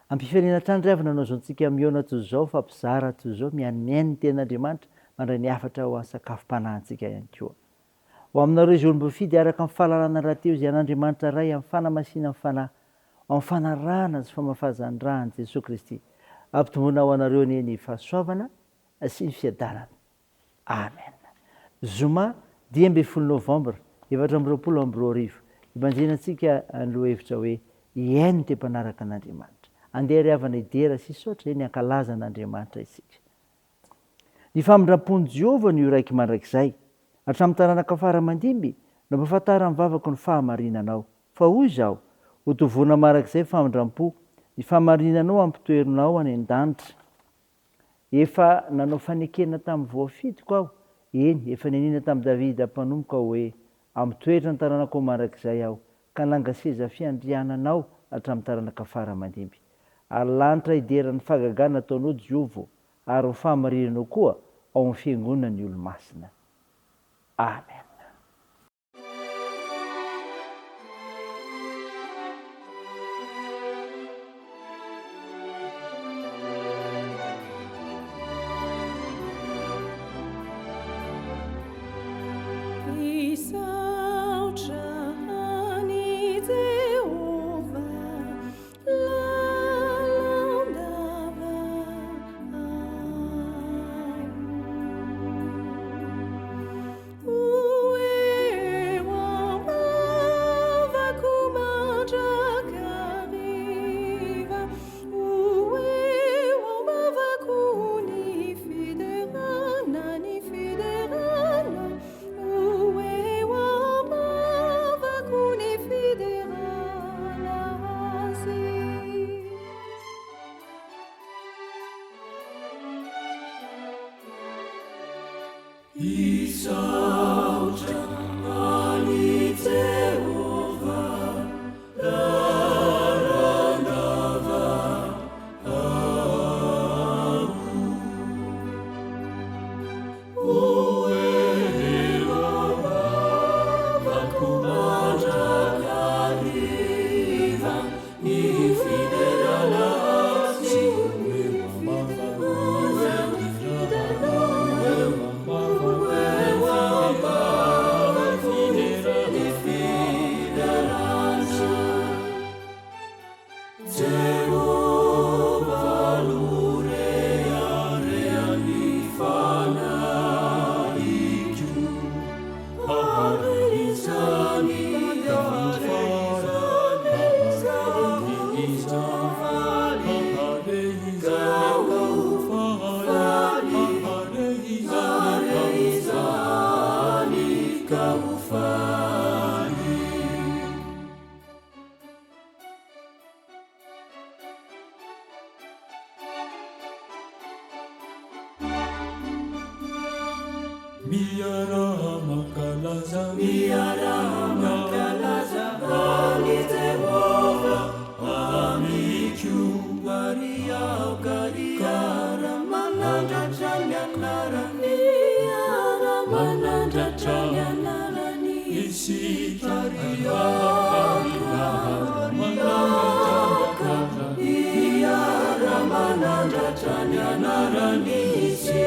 Ampifaliana hatrany ry havana no azontsika mihaona toy izao, mifampizara toy izao, mihaino ny tenin'Andriamanitra, mandray ny hafatra ho an'ny sakafom-panahintsika ihany koa. Ho aminareo izay olom-boafidy araka ny fahalalana rahateo izay an'Andriamanitra Ray amin'ny fanamasinan'ny Fanahy, ho amin'ny fanarahana sy famafazan-dra an'i Jesoa Kristy. Ampitomboina ho anareo anie ny fahasoavana sy ny fiadanana. Amen. Zoma 15 Novambra 2024, Ibanjinantsika ny lohahevitra hoe Hihaino ny Te-Mpanaraka an'Andriamanitra. Andeha ry havana hidera sy hisaotra, eny hankalaza an'Andriamanitra isika. Ny famindram-pon'i Jehovah no iraiky mandrakizay. Hatramin'ny taranaka fara aman-dimby no ampahafantaran'ny vavako ny fahamarinanao. Fa hoy izaho, Hotovonina mandrakizay ny famindram-po, ny fahamarinanao ampitoerinao any an-danitra. Efa nanao fanekena tamin'ny voafidiko aho, eny, efa nianiana tamin'i Davida mpanompoko aho hoe, Hampitoetra ny taranakao mandrakizay aho, ka nanga seza fiandriananao hatramin'ny taranaka fara aman-dimby. Ary lanitra hidera ny fahagagana ataonao, Jehovah ô, ary ny fahamarinanao koa ao amin'ny fiangonan'ny olo-masina. Amen. Hisaotra an'i Jehovah lalandava aho. Ho eo am-bavako mandrakariva, ho eo am-bavako ny fiderana, ny fiderana. Ho eo am-bavako ny fiderana Azy. Hisaotra an'i Jehovah lalandava aho. Ho eo am-bavako mandrakariva ny fiderana Azy. Ho eo am-bavako, ho eo am-bavako ny fiderana Azy. Jehovah no reharehan'ny fanahiko, ary izany ka ho faly, ary izany ka ho faly. Miaraha mankalaza, miaraha mankalaza an'i Jehovah amiko. Ary aoka hiara-manandratra ny anarany, hiara-manandratra ny anarany isika. Ary aoka Hiara-manandratra ny anarany isika.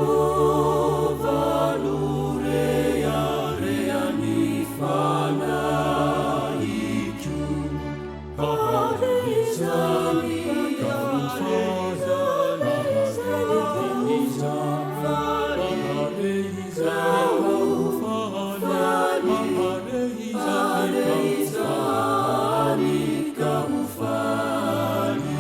Jehovah no reharehan'ny fanahiko, ary izany ka ho faly.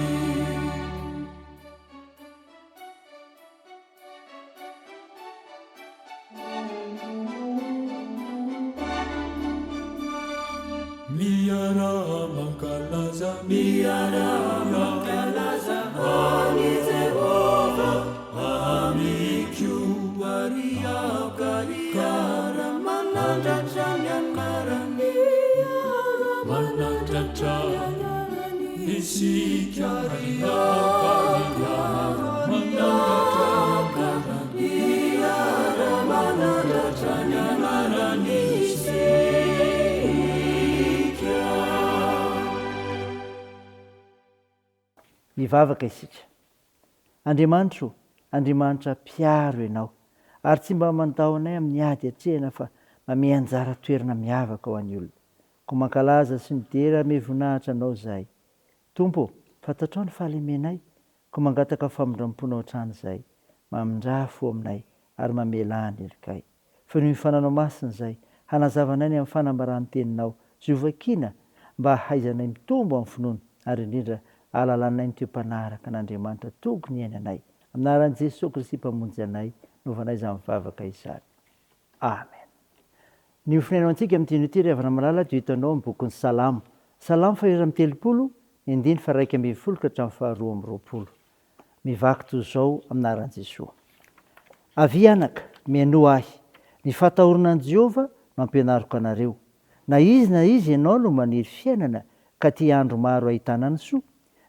Miaraha mankalaza, miaraha mankalaza an'i Jehovah amiko. Ary aoka hiara-manandratra ny anarany, hiara-manandratra. manandratra isika ry aoka hiara-manandratra hiara-manandratra ny anarany isika. Mivavaka isika. Andriamanitra o, Andriamanitra mpiaro Ianao, ary tsy mba mandao anay amin'ny ady atrehina fa mamehy anjara toerana miavaka ho an'ny olona. Koa mankalaza sy midera ary mehy-voninahitra Anao izahay. Tompo o, fantatrao ny fahalemenay, koa mangataka famindram-ponao hatrany izahay. Mamindrà fo aminay ary mamelà ny helokay. Fenoy ny fananao masina izay hanazava anay ny amin'ny fanambaran'ny teninao sy ho vakiana mba hahaizanay mitombo amin'ny finoana ary indrindra hahalalanay ny toe-panahy araka an'Andriamanitra tokony hiainanay. Amin'ny anaran'i Jesoa Kristy Mpamonjy anay no ovanay izany vavaka izany. Amen. Ny hofonaina ho antsika amin'ity anio ity ry havana malala dia hitanao amin'ny bokin'ny Salamo. Salamo faha-31, ny andininy faha-11 ka hatramin'ny faha-22. Mivaky toy izao amin'ny anaran'i Jesoa. Avia anaka, mihainoa ahy. Ny fahatahorana an'i Jehovah no ampianariko anareo. Na iza na iza ianao no maniry fiainana ka tia andro maro hahitana ny soa,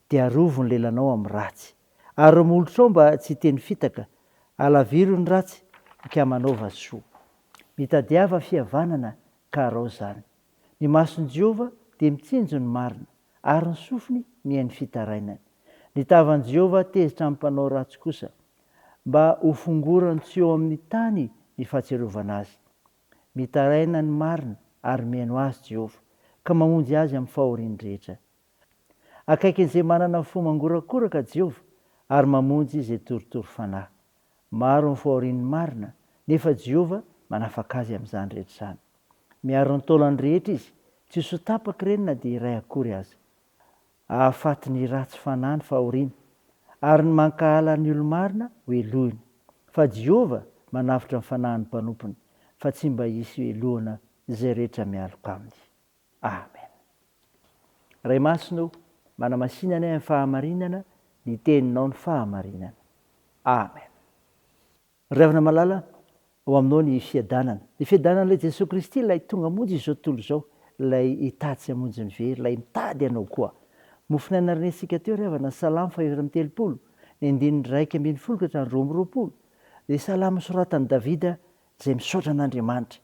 dia arovy ny lelanao amin'ny ratsy. Ary ny molotrao mba tsy hiteny fitaka. Alaviro ny ratsy, ka manaova soa. Mitadiava fihavanana ka arao izany. Ny mason'i Jehovah dia mitsinjo ny marina, ary ny sofiny mihaino fitarainany. Ny tavan'i Jehovah tezitra amin'ny mpanao ratsy kosa, mba hofongorany tsy eo amin'ny tany ny fahatsiarovana azy. Mitaraina ny marina ary mihaino azy Jehovah, ka mamonjy azy amin'ny fahoriany rehetra. Akaikin'izay manana fo mangorakoraka Jehovah, ary mamonjy izay torotoro fanahy. Maro ny fahorian'ny marina, nefa Jehovah manafaka azy amin'izany rehetra izany. Miaro ny taolany rehetra izy, tsy ho tapaka ireny na dia iray akory aza. Hahafaty ny ratsy fanahy ny fahoriana, ary ny mankahala ny olo-marina hohelohina. Fa Jehovah manavotra ny fanahin'ny mpanompony, fa tsy mba hisy hohelohina izay rehetra mialoka aminy. Amen. Ray Masina o, manamasina anay amin'ny fahamarinana, ny Teninao ny fahamarinana. Amen. Ry havana malala, ho aminao ny fiadanana. Ny fiadanan'ilay Jesoa Kristy, ilay tonga hamonjy izao tontolo izao, ilay hitady sy hamonjy ny very, ilay mitady anao koa. Mofon'aina renesintsika teo ry havana, ny Salamo faha-34, ny andininy 11 ka hatramin'ny 22, dia Salamo nosoratan'i Davida izay misaotra an'Andriamanitra,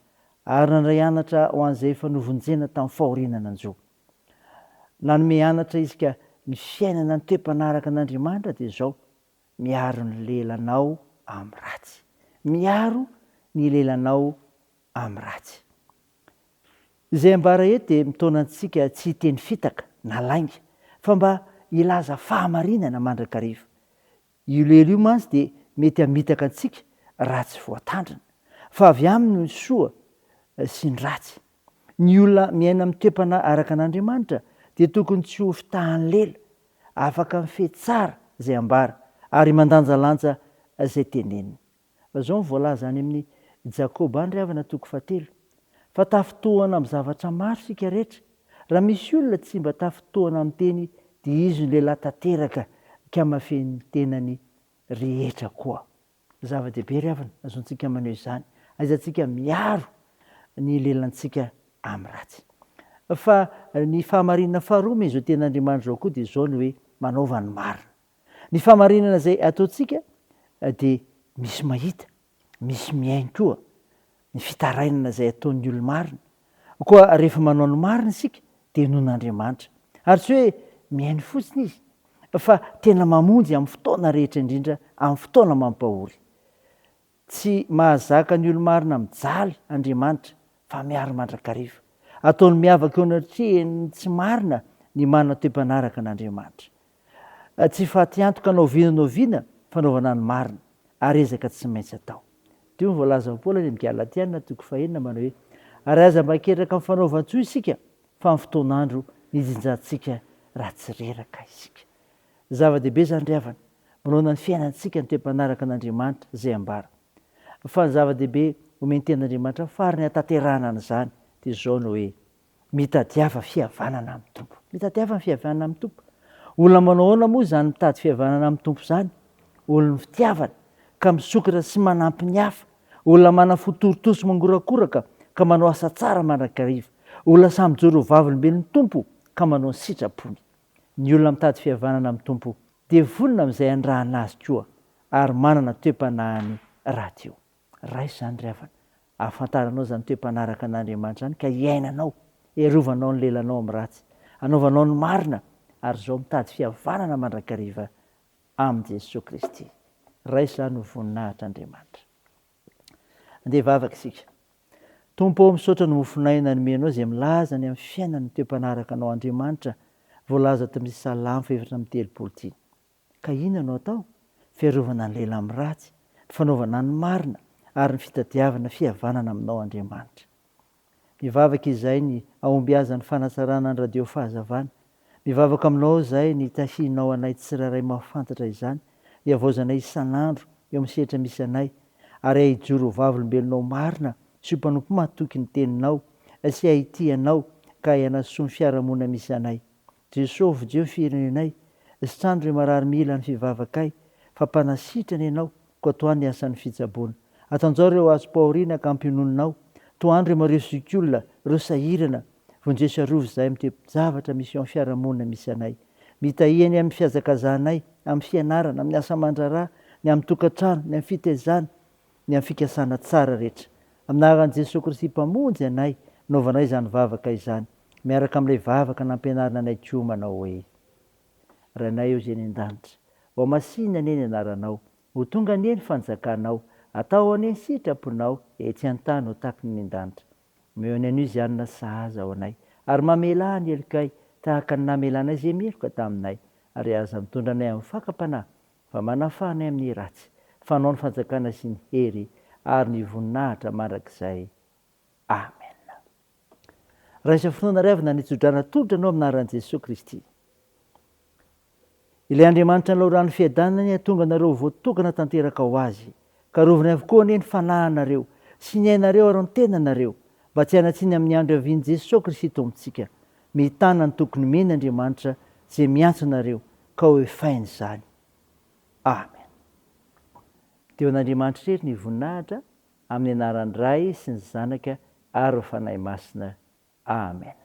ary nandray anatra ho an'izay efa novonjena tamin'ny fahoriana nanjo. Nanome anatra izy ka ny fiainana ny toe-panaraka an'Andriamanitra dia izao, miaro ny lelanao amin'ny ratsy. Miaro ny lelanao amin'ny ratsy. Izay ambara eto dia mitaona antsika tsy hiteny fitaka na lainga, fa mba hilaza fahamarinana mandrakariva. Io lela io mantsy dia mety hamitaka antsika raha tsy voatandrina, fa avy aminy ny soa sy ny ratsy. Ny olona miaina amin'ny toe-panahy araka an'Andriamanitra dia tokony tsy ho fitahan'ny lela, afaka mifehy tsara izay ambara ary mandanjalanja izay teneniny. Fa izao no voalaza any amin'ny Jakoba any ry havana toko fahatelo, Fa tafintohana amin'ny zavatra maro isika rehetra. Raha misy olona tsy mba tafintohana amin'ny teny dia izy no lehilahy tanteraka ka mafehy ny tenany rehetra koa. Zava-dehibe ry havana, azontsika maneho izany, ahaizantsika miaro ny lelantsika amin'ny ratsy. Fa ny fahamarinana faharoa omen'izao tenin'Andriamanitra izao koa dia izao ny hoe manaova ny marina. Ny fahamarinana izay ataontsika dia misy mahita, misy mihaino koa ny fitarainana izay ataon'ny olo-marina. Koa rehefa manao ny marina isika dia henoin'Andriamanitra. Ary tsy hoe mihaino fotsiny Izy fa tena mamonjy amin'ny fotoana rehetra indrindra amin'ny fotoana mampahory. Tsy mahazaka ny olo-marina mijaly Andriamanitra fa miaro mandrakariva. Ataony miavaka eo anatrehan'ny tsy marina ny manana toe-panaraka an'Andriamanitra. Tsy fatiantoka na oviana na oviana fanaovana ny marina, ary ezaka tsy maintsy atao. Toy ny voalazan'i Paoly any amin'ny Galatiana toko fahenina manao hoe, Ary aza mba ketraka amin'ny fanaovan-tsoa isika, fa amin'ny fotoan'andro nijinjantsika raha tsy reraka isika. Zava-dehibe izany ry havana, manoloana ny fiainantsika ny toe-panaraka an'Andriamanitra izay ambara. Fa ny zava-dehibe omen'ny Tenin'Andriamanitra farany hahatanterahana an'izany dia izao ny hoe, Mitadiava fihavanana amin'ny Tompo. Mitadiava ny fihavanana amin'ny Tompo. Olona manao ahoana moa izany mitady fihavanana amin'ny Tompo izany? Olon'ny fitiavana, ka misokatra sy manampy ny hafa. Olona manana fo torotoro sy mangorakoraka, ka manao asa tsara mandrakariva. Olona samy mijoro ho vavolombelon'ny Tompo. ka manao ny sitrapony. Ny olona mitady fihavanana amin'ny Tompo dia vonona amin'izay andrahana azy koa ary manana toe-panahiny rahateo. Raiso izany ry havana, ahafantaranao izany toe-panaraka an'Andriamanitra izany ka hiainanao, hiarovanao ny lelanao amin'ny ratsy, hanaovanao ny marina ary izao mitady fihavanana mandrakariva amin'i Jesoa Kristy. Raiso izany ho voninahitr'Andriamanitra. Andeha hivavaka isika. Tompo ô, misaotra ny mofon'aina nomenao izay milaza ny amin'ny fiainan'ny toe-panaraka anao Andriamanitra voalaza ato amin'ny Salamo fahefatra amby 30 ity. Ka inona no atao? Fiarovana ny lehilahy amin'ny ratsy, ny fanaovana ny marina ary ny fitadiavana fihavanana aminao Andriamanitra. Mivavaka izahay ny hahombiazan'ny fanatsarana ny Radio Fahazavana. Mivavaka aminao izahay ny hitahianao anay tsirairay mahafantatra izany, hihavaozanay isan'andro eo amin'ny sehatra misy anay, ary hay hijoro ho vavolombelonao marina sy ho mpanompo mahatoky ny Teninao sy hay hitia Anao ka hay hanasoa ny fiarahamonina misy anay. Jesoa vonjeo ny firenenay, sitrano ireo marary mila ny fivavakay, fa mpanasitrana Ianao, koa tohano ny asan'ny fitsaboana. Atanjao ireo azom-pahoriana ka ampiononinao, tohano ireo marefo zokiolona, ireo sahirana, vonjeo sy arovy izahay amin'ny toe-javatra misy eo amin'ny fiarahamonina misy anay. Mitahia ny amin'ny fihazakazahanay, amin'ny fianarana, amin'ny asa aman-draharaha, ny amin'ny tokantrano, ny amin'ny fitaizana, ny amin'ny fikasana tsara rehetra. Amin'ny anaran'i Jesoa Kristy Mpamonjy anay, naovanay izany vavaka izany, miaraka amin'ilay vavaka nampianarina anay koa manao hoe, Rainay eo izay any an-danitra, ho hamasina anie ny anaranao, ho tonga anie ny fanjakanao, atao anie ny sitraponao etsy an-tany ho tahaky ny any an-danitra. Omeo ny anio izay hanina sahaza ho anay, ary mamelà ny helokay tahaka ny namelanay izay meloka taminay, ary aza mitondra anay amin'ny fakam-panahy, fa manafaha anay amin'ny ratsy, fa Anao ny fanjakana sy ny hery ary ny voninahitra mandrakizay. Amena. Raisa finoana ry havana ny tsodrano atolotra anao amin'ny anaran'i Jesoa Kristy. Ilay Andriamanitra ny loharano fiadanana anie hahatonga anareo ho voatokana tanteraka ho Azy. Ka arovany avokoa anie ny fanahinareo sy ny ainareo ary ny tenanareo, mba tsy hanatsiny amin'ny andro hiavian'i Jesoa Kristy Tompontsika. Mitana ny toky nomeny Andriamanitra izay miantso anareo, ka ho efainy izany. Amen. Dia ho an'Andriamanitra irery ny voninahitra, amin'ny anaran'ny Ray sy ny Zanaka ary ny Fanahy Masina. Amen.